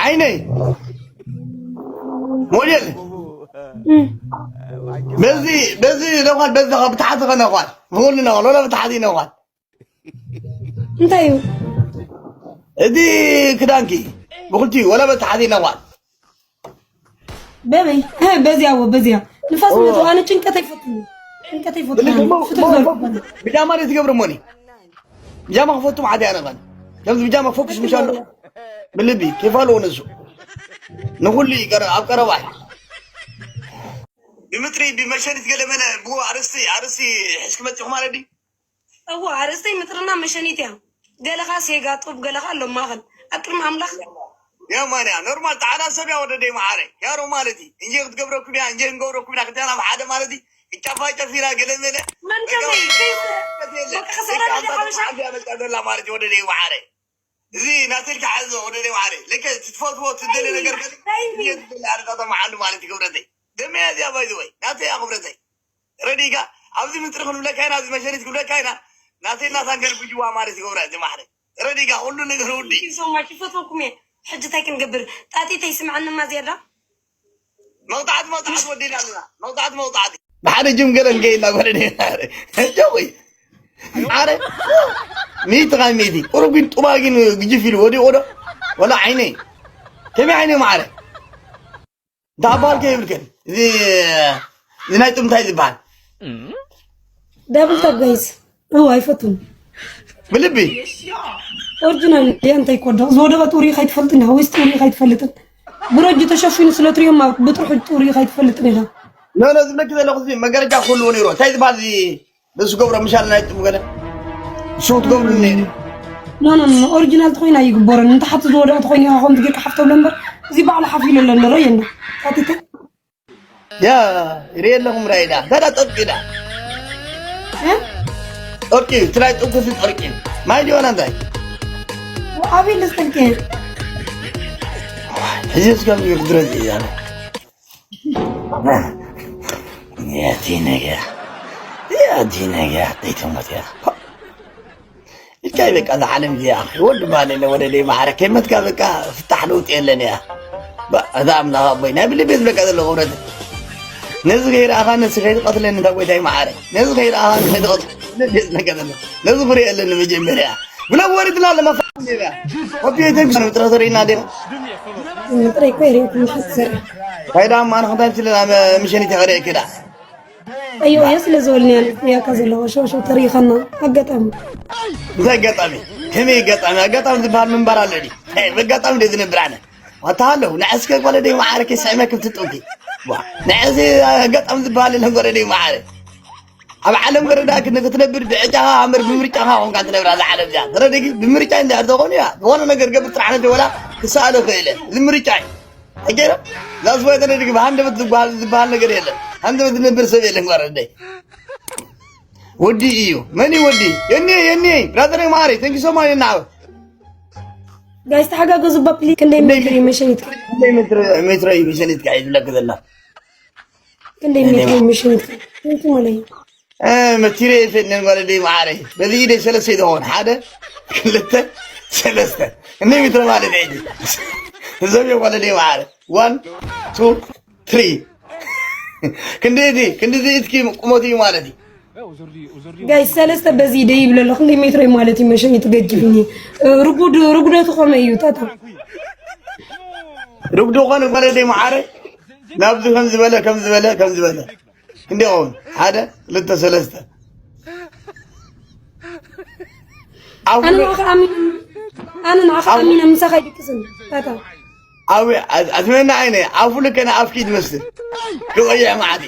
ዓይነይ ሞዴል በዚ በዚ ነኳል በዚ ካብ ብታሕቲ ከነኳል ብኹሉ ነኳል ወላ ብታሕቲ ነኳል እንታይ እዩ? እቲ ክዳንኪ ብክልቲኡ ወላ ብታሕቲ ነኳል በበይ በዚያ ወ በዚያ ንፋስ መቶ ኣነ ጭንቀት ኣይፈቱን ጭንቀት ኣይፈቱን ፍትሕ ዘልኩ ብጃማ ዶ ትገብር ሞኒ ብጃማ ክፈቱ ማለት ያነቀን ከምዚ ብጃማ ፎክስ ምሻሎ ብልቢ ከይፋልዎ ንሱ ንኩሉ ይቀረ ኣብ ቀረባ እዩ ብምጥሪ ብመሸኒት ገለመለ ብኡ ኣርስቲ ኣርስቲ ሕዝኪ መፂኹ ማለት ድዩ እዎ ኣርእስተይ ምጥርና መሸኒት እያ። ገለኻ ሴጋ ጡብ ገለኻ ኣሎ ማኸል ኣብ ቅድሚ ኣምላኽ ያ ማንያ ኖርማል ጣዕና ሰብ ያ ወደደይ መዓረ ያሮ ማለት እዩ እንጀ ክትገብረኩም እያ እንጀ ክንገብረኩም ኢና ክልቲና ናብ ሓደ ማለት እዩ ክጫፋ ጨፊና ገለ መለ መን ከመይ ከይስ በቃ ክሰራ ደለ ሓበሻ ሓቢያ መጣ ዘላ ማለት እዩ ወደደይ መዓረ እዚ ናተልካ ሓዞ ወደደይ መዓረ ልከ ትፈትዎ ትደለ ነገር በል እንጀ ትደለ ኣረጋታ መዓሉ ማለት እዩ ክብረተይ ደመያ እዚኣ ባይ ዘ ወይ ናተይ እያ ክብረተይ ረዲጋ ኣብዚ ምጥሪ ክንብለካ ኢና ኣብዚ መሸኒት ክብለካ ኢና ናተይ ናታን ገርብጅዋ ማለት ይገብራ እዚ ማሕረ ረዲጋ ኩሉ ነገር ውዲ ሶማች ይፈትወኩም እየ ሕጂ እንታይ ክንገብር ጣጢተይ ስምዐንማ ዝያዳ መቕጣዕቲ መቕጣዕቲ ወዲና ኣለና መቕጣዕቲ መቕጣዕቲ ብሓደ ጅም ገለ ንገይና ጓለ ጀወይ ኣረ ሚእቲ ካብ ሚእቲ ቁሩብ ግን ጡባ ግን ግጅፍ ኢሉ ወዲቑ ዶ ወላ ዓይነይ ከመይ ዓይነይ ማዕረ እንተ ኣባል ከይብልክን እዚ እዚ ናይ ጥምታይ ዝበሃል ዳብል ታብ ጋይስ እ ኣይፈቱን ብልቢ ኦሪጂናል ድያ እንታይ ኮዶ ዝወደቐት ኡሪ ከይትፈልጥን ወይስ ኡሪ ከይትፈልጥን ብረጅ ተሸፊኑ ስለ ትሪኦም ማለት ብጥርሑ ኡሪ ከይትፈልጥን ኢኻ ኖ ኖ ዝብለኪ ዘለኹ እዚ መገረጃ ክህልዎ ነይሩ እንታይ ዝበሃል እዚ ንሱ ገብሮ ምሻል ናይ ጥሙ ገለ ንሱ ትገብሩ ነይሩ ኖ ኖ ኖ ኦሪጂናል ተኮይና ይግበረን እንተ ሓቲ ዝወደቐ ተኮይኑ ኢኻ ከምዚ ጌርካ ሓፍ ተብሎ እምበር እዚ ባዕሉ ሓፍ ኢሉ ኣሎ እንዶ ረየና ታቲተ ያ ይርኢ ኣለኹም ራይዳ ታዳ ጠጥቂ ዳ ጠርቂ እዩ ትራይ ጥቁ ሲ ጠርቂ እዩ ማይ ዲሆና እንታይ ኣበይ ልስጥልቂ ሕዚ እስከ ክድረዝ እያለ ያቲ ነገር ያቲ ነገር ተይተሞት ያ ኢልካይ በቃ እዛ ዓለም እዚኣ ክወድ ባል የለ ወለደይ ማዕረ ከይመትካ በቃ ፍታሕ ለውጢ የለን እያ እዛ ኣምላኽ ኣቦይ ናይ ብልቤ ዝብለካ ዘለኹ እውነት ነዚ ከይረኣኻ ነሲ ከይትቐትለኒ እንታ ጎይታይ ማዕረ ነዚ ከይረኣኻ ነዚ ከይትቐትለኒ ብልቤ ዝብለካ ዘለኹ ነዚ ፍሬ የለኒ መጀመርያ ብለ ወሪድና ለመፋ ኮፒ ተንክስ ነው ጥረት ሪና ዴና ጥሬ ኮይሬ ኩምሓት ዘር ካይዳ ማን ኸንታይ ምስለ ምሸኒት ያኸደ ክዳ ኣዮ እየ ስለ ዝበልኒ እያ ከ ዘለዎ ሸውሸው ተሪኸና ኣጋጣሚ እንታይ ኣጋጣሚ ከመይ ኣጋጣሚ ኣጋጣሚ ዝበሃል ምንባር ኣሎ ድዩ ኣጋጣሚ ደ ዝነብር ኣነ ኣታ ኣለሁ ንዐስከ ጓለ ደይ መዓረ ከይስዕመ ክም ትጥውቲ ንዐዚ ኣጋጣሚ ዝበሃል የለን ጓለ ደይ መዓረ ኣብ ዓለም ገረዳ ክትነብር ብዕጫኻ ኣምበር ብምርጫኻ ኮንካ ትነብራ እዛ ዓለም እዚኣ ተረደጊ ብምርጫ እንድሕር ተኾኑ እያ ዝኾነ ነገር ገብር ጥራሕ ነተ ወላ ክሰኣሎ ክእለ እዚ ምርጫ እዩ ኣገረ ዛስወይ ተደድግፍ ሃንደበት ዝበሃል ዝበሃል ነገር የለን ሃንደበት ዝነብር ሰብ የለን ጓረደይ ወዲ እዩ መን ወዲ የኒ የኒ ብራዘር ማሪ thank you so much ናው ጋይስ ተሓጋገዙ ባ ፕሊዝ ክንደይ ሜትር ይመሸኒት ሜትሮ ይመሸኒት ጋይ ዝለክ ዘላ ክንደይ ሜትር ይመሸኒት ትመለይ መቲረ ይፈንን ጓለደይ መዓረ በዚ ኢደይ ሰለስተ ይትኸውን ሓደ ክልተ ሰለስተ እንደ ሚትረ ማለት ይ እዞም እዮም ጓለደይ መዓረ ዋን ቱ ትሪ ክንደይ እቲ ክንዲ እዚ ኢትኪ ቁመት እዩ ማለት እዩ ጋይ ሰለስተ በዚ ኢደይ ይብል ኣሎ ክንደይ ሜትሮ እዩ ማለት እዩ መሸኒ ትገጅፍኒ ርጉድ ርጉደቱ ከመይ እዩ ታታ ርጉድ ኾነ ጓለደይ መዓረ ናብዚ ከም ዝበለ ከም ዝበለ ከም ዝበለ ክንደይ ይኸውን ሓደ ክልተ ሰለስተ ኣነ ንዓኻ ኣሚነ ኣነ ንዓኻ ኣሚነ ምሳኻ ይድቅስን ታታ ኣዊ ኣትመና ዓይነ ኣፉ ልከና ኣፍኪ ትመስል ክቐይሕ መዓት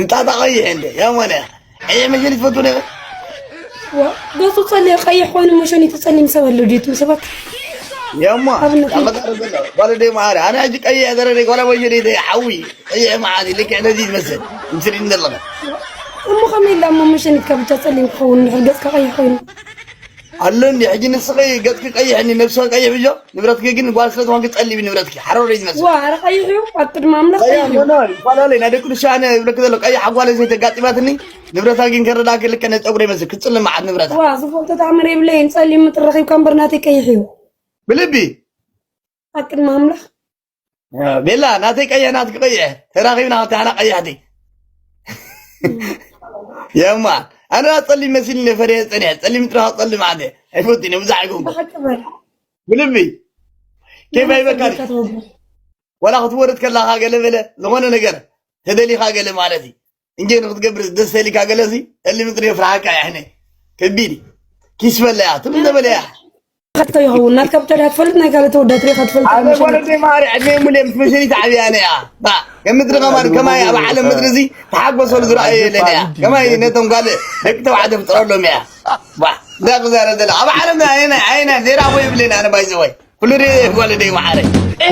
እንጣጣ ቀይሕ እንደ ያሞነ ቀይሕ መሸኒ ትፈቱ ነ ገጹ ጸሊም ቀይሕ ኮይኑ መሸኒቱ ጸሊም ሰብ ኣሎ ድዩ ትም ሰባት ያሞ ጓለ ደይ መዓረ ኣነ ሕጂ ቀይሕ ዘረደ ጓለ መሸኒ ደይ ሓዊ ቀይሕ መዓት ልክዕ ነዚ ትመስል ምስል እንደለነ እሞ ከመይ ኢላ እሞ መሸኒትካ ብቻ ጸሊም ክኸውን እንድሕር ገጽካ ቀይሕ ኮይኑ ኣለኒ። ሕጂ ንስኺ ገጽኪ ቀይሕ እኒ ነብስኺ ቀይሕ ብዮ፣ ንብረትኪ ግን ጓል ስለ ዝኾንኪ ጸሊም እዩ ንብረትኪ። ሓረር እዩ ዝመስል። ዋ፣ ኣረ ቀይሕ እዩ፣ ኣብ ቅድሚ ኣምላኽ ቀይሕ እዩ። ይፈላለይ ናይ ደቂ ኣንስትዮ ኣነ ይብለኪ ዘሎ ቀይሕ ጓል ኣንስተይቲ ኣጋጢማትኒ። ንብረታ ግን ከረዳእኪ ልክዕ ነቲ ጸጉሪ ይመስል ክጽልም መዓት ንብረታ። ዋ፣ ዝፈልጦ ተኣምር የብለይን። ጸሊም ጥረ ኺብካ እምበር ናተይ ቀይሕ እዩ። ብልቢ ኣብ ቅድሚ ኣምላኽ ቤላ ናተይ ቀይሕ ናትኪ ቀይሕ ተራኺብና ክልተ ሓና ቀያሕቲ የማ ኣነ ጸሊም መሲልኒ ፈሪሐ ጸኒሐ ጸሊም ጥራሕ ጸልም ኣደ ኣይፈቱን እየ ብዙሕ ኣይኮንኩ ብሓቂ በል ብልቢ ኬፍ ኣይበካኒ ወላ ክትወርድ ከላኻ ገለ በለ ዝኾነ ነገር ተደሊኻ ገለ ማለት እዩ እንጀ ንክትገብር ደስ ተሊካ ገለሲ እሊ ምድሪ የፍርሃካ ያሕነ ከቢድ ኪስ በለያ ትም ዘበለያ ከቶ ይኸውን ናትካ ብቻ ዳ ትፈልጥ ናይ ካልእ ተወዳት ሪኻ ትፈልጥ ኣነ ጓለተይ ማሪ ዕድመ ሙሉ ምስ መሸኒት ዓብያ ነያ ባ ከም ምድሪ ከማን ከማይ ኣብ ዓለም ምድሪ እዚ ተሓጎሰሉ ዝረኣየ የለን እያ ከማይ ነቶም ጓል ደቂ ተባዕትዮ ፍጥረሎም እያ ባ እንታይ ክዛረብ ዘለ ኣብ ዓለም ኣየና ኣየና ዜራ ኮ ይብልን ኣነ ባይዘወይ ኩሉ ሬ ጓል ደይ ማዓረ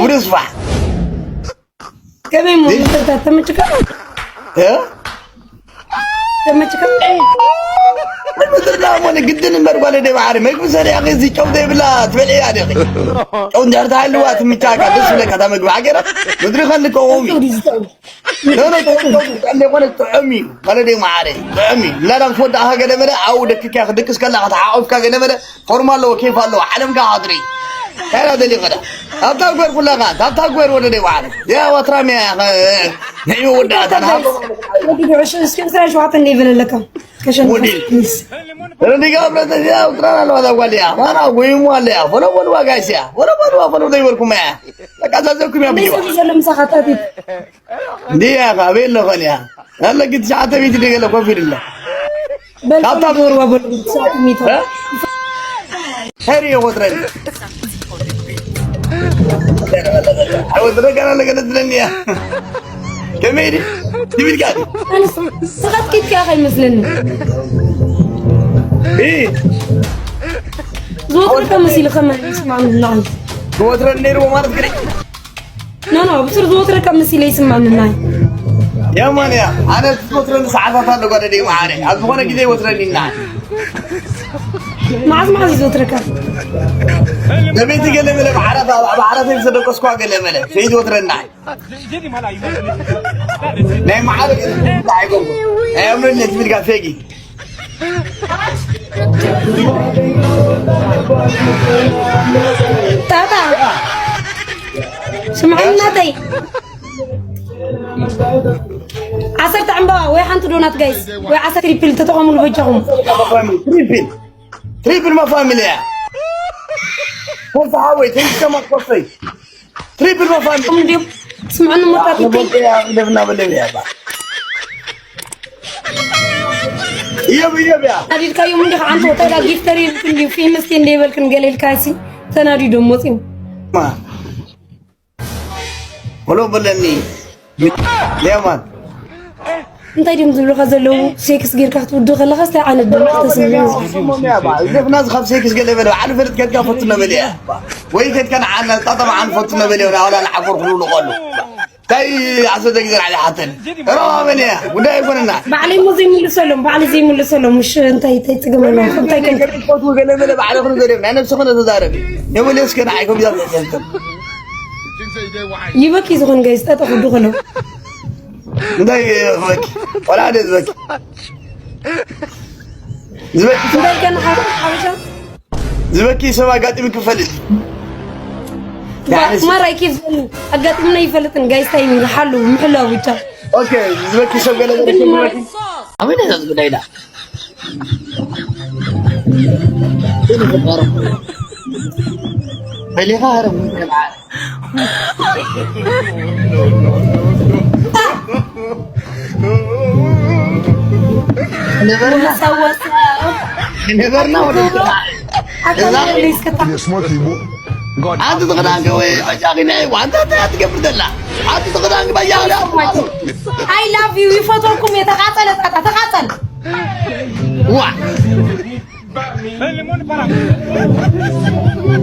ውርስ ፋሕ ከመይ ሞ ይቅርታ ተመችካ ተመችካ ምድርና ሞ ግድን እምበር ጓለ ደይ ማዓረ መግቢ ሰሪያ እዚ ጨው ዘይብላ ትበልዒ ኣደኺ ጨው እንድሕር ተሃልዋ ትምቻካ ደስ ብለካ እታ መግቢ ሃገራ ምድሪ ከልከዎም እዩ ኖኖ ተወልዶ ብጣዕሚ ዘይኮነ ጥዑም እዩ ማለት እዩ ማዓረ ጥዑም እዩ ላዳ ምስ ወዳእካ ገለ መለ ኣብኡ ደክክያ ክድቅስ ከላ ክትሓቆፍካ ገለ መለ ፎርማ ኣለዎ ኬፍ ኣለዎ ዓለምካ ክትርኢ ካይራ ደሊ ከዳ ኣብታ ጎር ኩላኻ ኣብታ ጎር ወደ ደይ ባዓለ ያ ወትራም ያ ንዒ ወዳእታ ንሃሎ ወዲ ዕሽር እስኪ ዕስራን ሸውዓተን ደይ በለለካ ከሸንፍ ሞዴል ፕሊስ ረዲጋ ብረተኛ ውጥራን ኣለዋ ዛ ጓል እያ ማና ጎይሙ ኣለ እያ ፎሎ በልዋ ጋይስ እያ ፎሎ በልዋ ፎሎ ዘይበልኩም እያ በቃ ዛዘብኩም እያ ብሊዋ ሰብ ዘሎ ምሳኻ ታቲት እንዲያ ካቤል ለኾን እያ ያለ ግድ ሸዓተ ቤት ደገለ ኮፍ ይድለ በልታ ኖርዋ በሉ ትስዓት ሚቶ ሄሪ የቆጥረን አይወጥረ ገና ለገለ ትለኒያ ከመይ ዲ ትብል ጋር ስኻት ኪት ከያ ከይመስለኒ ዝወትር ከመሲል ከመ ስማምና ዝወትረን ነይርዎ ማለት ግደ ኖ ኖ ብሱር ዝወትረካ መሲለ ይስማምና የማን እያ ኣነ ዝወትረኒ ሰዓታት ኣሎ ጓደደይ ማዓረ ኣብ ዝኾነ ግዜ ይወትረኒ እና መዓዝ መዓዝ እዩ ዝወትረካ ለቤቲ ገለ መለ ብዓራት ብዓራት ዝሰደቀስኳ ገለ መለ ሰይድ ወትረና ናይ መዓረ ኣይጎንኩ ኣምረኛ ትብልካ ፌጊ ታታ ስምዑ እናተይ ዓሰርተ ዕምባባ ወይ ሓንቲ ዶናት ጋይስ ወይ ዓሰርተ ትሪፕል ተጠቐሙሉ በጃኹም ትሪፕል ትሪፕል ማ ፋሚሊ እያ ኮንፈ ሓወይ ተይከማ ኮፈይ ትሪፕል ማ ፋሚሊ እንዲም ስምዑኒ ሞታትተይ ደፍና በለብ እያ እዮብ እዮብ እያ ኣዲድካዮም እንዲኻ ዓንተ ወታዳ ጊፍተር ይልክ እንዲዩ ፊልምስቲ እንደይበልክን ገለ ኢልካ ሲ ተናዲዶም መፅዮም ወሎ በለኒ የማን እንታይ ድም ዝብሉካ ዘለዉ ሴክስ ጌርካ ክትውድእ ከለካ ስታይ ዓይነት ደቂ ተስምዕ ዘፍናዚ ካብ ሴክስ ገለ በለ ዓሉ ፈለጥ ከድካ ፈቱ ነበለ እያ ወይ ከድካ ንዓና ጣጠም ዓን ፈቱ ነበለ እያ ናውላ ንዓኮር ክሉ ንቆሉ እንታይ ዓሰርተ ግዜ ንዓሊ ሓተን ረባ በለ እያ ጉዳይ ኣይኮነና ባዕለይ ሞ ዘይምልሰሎም ባዕለይ ዘይምልሰሎም ምሽ እንታይ እንታይ ፅገመሎም እንታይ ከም ፈቱ ገለ በለ ባዕለ ክኑ ዘደብ ናይ ነብሲ ክነ ተዛረብ የበለ እስከ ንዓይ ከም ዛብ ይበኪ ዝኾን ጋይስ ጠጠ ክዱ ከለው እንታይ ዝበኪ ቆልዓ ድየ ዝበኪ ዝበኪ እንታይ ገና ሓበሻ ዝበኪ ሰብ ኣጋጢሙ ክፈልጥ ማራይ ኬፍ ዘሉ ኣጋጢሙና ይፈልጥን ጋይስ ታይሚንግ ሓሉ ምሕላው ብቻ ኦኬ ዝበኪ ሰብ ገለ ገለ ኣበይ ነዛ ዝጉዳይ ዳ በሊኻ ረ ነበርና ነበርና ወደ ኣታ ሊስከታ አንተ ተቀዳንከ ወይ አጫቂ ነህ አንተ አትገብር ደላ አንተ ተቀዳንክ ባያለ I love you ይፈቶኩም የተቃጠለ ጣጣ ተቃጠል ዋ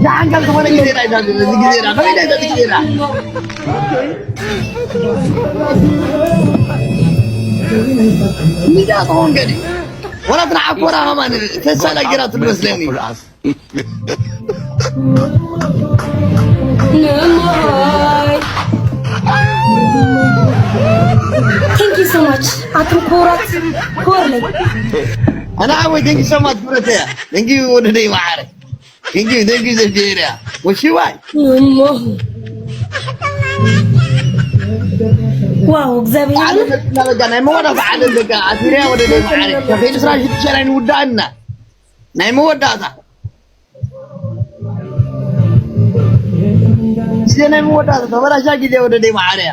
ዳንጋል ተሆነ ጊዜ ላይ ዳንጋል ጊዜ ላይ ዳንጋል ጊዜ ላይ ሚዳ ተሆን ገዲ ወላ ትንዓኮራ ከማን ተሳላ ጌራ ትመስለኒ ንማይ። Thank you so much. ኣቱም ክቡራት ክቡርለይ። ኣና ሓወይ thank you so much ብረተያ thank you ወደደይ ማዓረ thank you thank you ዘብጀርያ ወሽዋይ ንሞ ዋው እግዚኣብሔር ዓለም በቃ ናይ መወዳእታ ዓለም በቃ ኣትሪያ ወደደይ ማዓረ ከፈይን ስራ ሽትሸራይ ንውዳእና ናይ መወዳእታ ስለ ናይ መወዳእታ ተበላሻ ግዜ ወደደይ ማዓረያ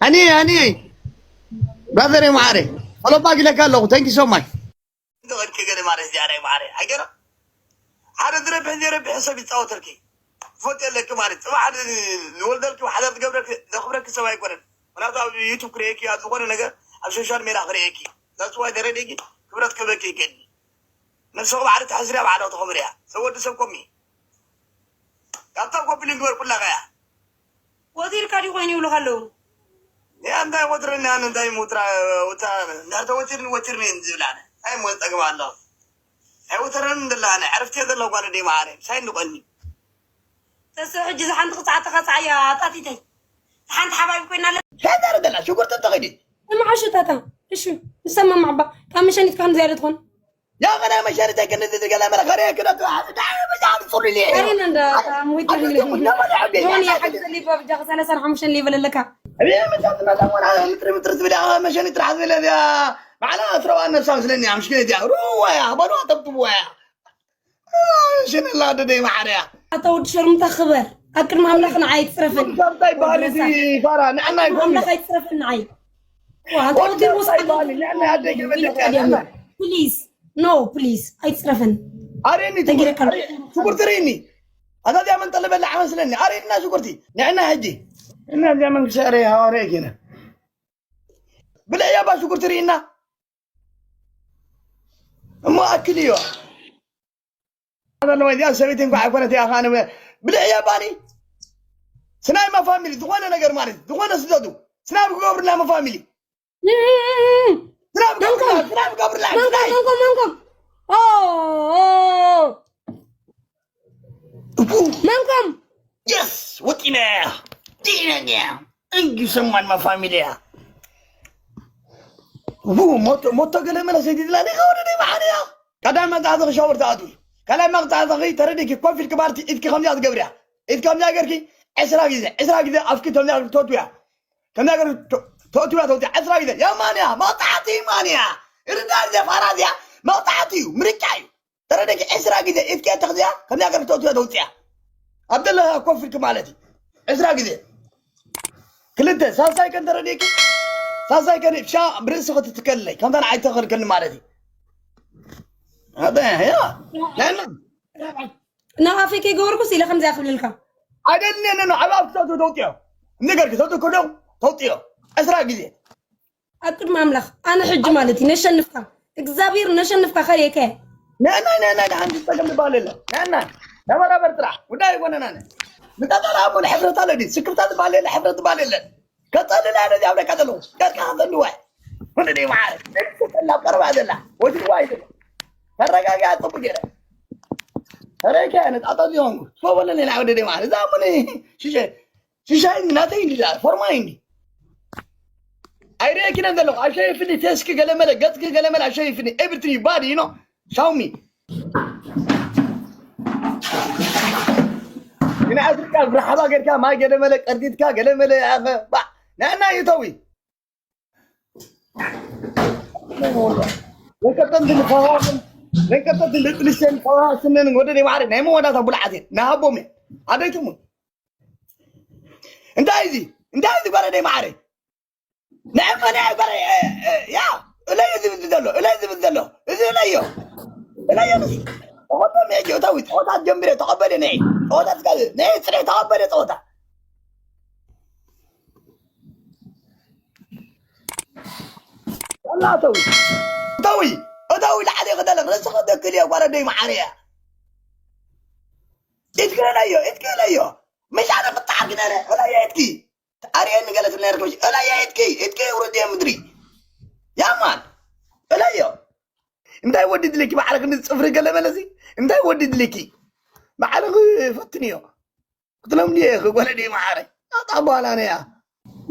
ኣኒ ኣኒ ብራዘር ማዓረ ፈለባ ግለካ ኣለኹ thank you so much ንወድኪ ገለ ማለት እዚኣ ናይ ማዕረ ሃገራ ሓደ ዝረብሕ ዘይረብሕ ሰብ ይፃወተልኪ ትፈልጥ የለኪ ማለት ፅባሕ ዝወልደልኪ ሓዳር ዝገብረልኪ ዘኽብረኪ ሰብ ኣይኮነን ምክንያቱ ኣብ ዩቱብ ክርእየኪ ኣብ ዝኾነ ነገር ኣብ ሶሻል ሜድያ ክርእየኪ that's why ተረዲእኪ ክብረት ክህበኪ ይክእል ነብስኺ ባዕሊ ተሕስርያ ባዕልኺ ተኽብርያ ሰብ ወዲ ሰብ ኮሚ ካብታ ኮፕሊንግ በርኩላ ከያ ወቲርካ ድዩ ኮይኑ ይብሉ ከለዉ ያ እንታይ ወትረኒ ኣነ እንታይ ሙትራ ውታ እንድሕር ተወቲርኒ ወቲርኒ ዝብል ኣነ እንታይ ሞ ፀገም ኣሎ ኣይወተረኒ እንድላ ኣነ ዕርፍቲ ዘለኹ ጓል ደይ መዓረ ምሳይ እንድቆኒ ተስዕ ሕጂ ዝሓንቲ ክፃዕ ተኸፃዕ እያ ኣጣጢተይ ሓንቲ ሓባቢ ኮይና ኣለ ሸጠር ደላ ሽጉርቲ ተኸዲ ንመዓሹ ታታ እሹ ንሰማማዕ ባ ካብ መሸኒት ከም ዝያደ ትኾን ያ ኸና መሸኒ ተክኒ ዝገላ መለ ኸረ ክደቱ ዳይ በዛ ጽሉሊ ኣሪና እንዳ ሙይታ ሆን የሓግዘ ሊባ ብጃ ሰላሳን ሓሙሽተን ሊበል ኣለካ ምትሪ ምትሪ ትብል መሸኒ ጥራሕ ዝብል ባዕላ ስረዋ ነብሳ ምስለኒ ምሽክነት እያ ሩዋያ በልዋ ጠብጥብዋያ ሽንላ ደደይ ማዓርያ ኣታ ወዲ ሸርሙጣ ክበር ኣብ ቅድሚ ኣምላኽ ንዓይ ኣይትፅረፈኒ እንታይ ባህል እዚ ፋራ ንዕና ይኮን ኣምላኽ ኣይትፅረፈኒ ንዓይ ኣታ ወዲ ሩስ ባህል ንዕና ኣደይ ገበል ፕሊዝ ኖ ፕሊዝ ኣይትፅረፈኒ ኣሬኒ ተንጊረካ ሽጉርቲ ርኢኒ ኣታ እዚኣ መንጠሊ በላዕ መስለኒ ኣሬና ሽጉርቲ ንዕና ሕጂ እና እዚኣ መንግስቲ ኣረ ሃዋርያ ኪነ ብልዕያ ባ ሽጉርቲ ርኢና እሞ ኣክል እዮ ኣለዋ እዚኣ ሰበይቲ እንኳ ኣይኮነት እያ ኻነ ብልዕያ ባኒ ስናይማ ፋሚሊ ዝኾነ ነገር ማለት ዝኾነ ስደዱ ስናብ ክገብርላ ማ ፋሚሊ ስናብ ገብርላ ስናብ ገብርላ መንኮም መንኮም መንኮም መንኮም የስ ወጢና ዲነኛ እንጊ ሰማን ማ ፋሚሊ እያ ሞቶ ገለ መለ ሰይዲ ዝላ ዲኻ ወደ ደይ መሓን እያ ቀዳም መግዛዕትኺ ሻወር ትኣትዊ ካልኣይ መግዛዕትኺ ተረዲእኪ ኮፍ ኢልኪ ባርቲ ኢድኪ ከምዚኣ ትገብርያ ኢድ ከምዚኣ ገርኪ ዕስራ ግዜ ዕስራ ግዜ ኣፍኪ ከምዚኣ ተትውያ ከምዚኣ ገርኪ ተትውያ ተውፅያ ዕስራ ግዜ ያ ማንያ መቕፃዕቲ ማንያ ርዳ እዚኣ ፋራ እዚኣ መቕፃዕቲ እዩ ምርጫ እዩ ተረዲእኪ ዕስራ ግዜ ኢድኪ ተኽዚኣ ከምዚኣ ገርኪ ተትውያ ተውፅያ ኣብ ዘለኻ ኮፍ ኢልኪ ማለት እዩ ዕስራ ግዜ ክልተ ሳልሳይ ከን ተረዲእኪ ሳልሳይ ከን ሻ ብርእሲ ክትትከለይ ከምታ ንዓይ ተኸልከኒ ማለት እዩ ኣበ ያ ናና ናብ ኣፈይ ከይገበርኩስ ኢለ ከምዚኣ ክብልልካ ኣይደልኒ ነ ኣብ ኣብ ክተውትዮ ተውጥዮ ንገር ክተውጥዮ ከዶ ተውጥዮ ዕስራ ግዜ ኣብ ቅድሚ ኣምላኽ ኣነ ሕጂ ማለት እዩ ነሸንፍካ እግዚኣብሔር ነሸንፍካ ከየከ ናይ ናይ ናይ ናይ ሓንቲ ጸገም ዝበሃል የለን ናይ ናይ ነበራበር ጥራሕ ጉዳይ ኣይኮነን ኣነ ንቀጠላ እሞ ንሕፍረት ኣሎ ድዩ ስክፍታ ዝበሃል የለ ሕፍረት ዝበሃል የለን ከጸልላ ነዚ ኣብ ደካ ዘለዉ ቀጥካ ከጸልዋ ወደ ደይ መዓረ ነዚ ተላ ቀርባ ዘላ ወጅዋ ይዘ ተረጋጋ ጽቡ ገረ ተረካ ነጣጣ ዚሆንኩ ሶበለኒ ናይ ወደ ደይ መዓረ እዛ ምን ሽሸ ሽሻይ ናተይ እንዲ ፎርማይ እንዲ ኣይረእክነ ዘለኹ ኣብ ሸይፍኒ ፌስክ ገለመለ ገፅክ ገለመለ ኣብ ሸይፍኒ everything you body you know show me ግን ኣፍሪካ ብረሓባ ገድካ ማይ ገለመለ ቀርዲትካ ገለመለ ንዕና ይተዊ ለንቀጠን ዝንፈዋስን ለንቀጠን ዝንጥልሸን ፈዋስንን ወደ ማዕረ ናይ መወዳታ ቡልዓት ናሃቦም ኣደይትሙ እንታይ እዚ እንታይ እዚ ጓለ ደይ ማዕረ ንዕመ ናይ ጓለ ያ እለዩ ዝብል ዘሎ እለዩ ዝብል ዘሎ እዚ እለዮ እለዮ ተቆበ ሜጆ እታዊ ፀወታት ጀምረ ተቀበለ ነይ ፀወታት ጋር ነይ ፅሬ ተቀበለ ፀወታ እላተዊ እተዊ እተዊ ላዕሊ ክደለ ርእስኺ ደክል እየ ጓለ ደይ ማዕረ እያ ኢትክእለዮ ኢትክእለዮ ምሽ ኣነ ክጣዓርኪ ነረ እለየ ኢትኪ ኣርእየኒ ገለ ትብል ነርኪ ምሽ እለየ ኢትኪ ኢትኪ ውረድየ ምድሪ ያማን እለዮ እንታይ ወዲ ድልኪ ባዕልክ ንፅፍሪ ገለ መለሲ እንታይ ወዲ ድልኪ ባዕልክ ፈትንዮ ክትለምድዮ ኢኺ ጓለደይ መዓረይ ኣጣ በኋላ ነያ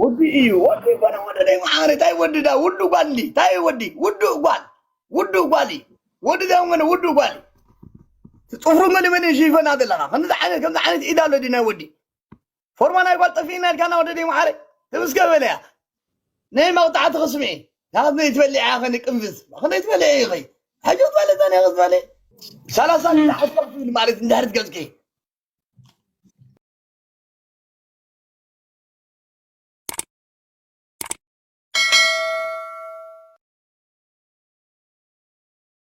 ወዲ እዩ ወዲ ይኮነ ወደደይ መዓረይ ታይ ወዲ ዳ ውዱ ጓል እንዲ ታይ ወዲ ውዱ ጓል ውዱ ጓል እዩ ወዲ ዳውን ገነ ውዱ ጓል እዩ ፅፍሩ መሊመሊ ሽፈና ዘለካ ከምዚ ዓይነት ከምዚ ዓይነት ኢድ ኣሎ ድዩ ናይ ወዲ ፎርማ ናይ ጓል ጠፊእና ኢልካ ና ወደደይ መዓረይ ትምስገ በለያ ናይ መቕጣዕቲ ክስምዒ ናትነይ ትበልዕ ኢኻ ንቅንፍዝ ክንደይ ትበልዕ ኢኺ ሕጂ ክትበልዕ ጸኒኺ ዝበለ ሰላሳ ሓስከፍ ትብል ማለት እንድሕር ትገዝኪ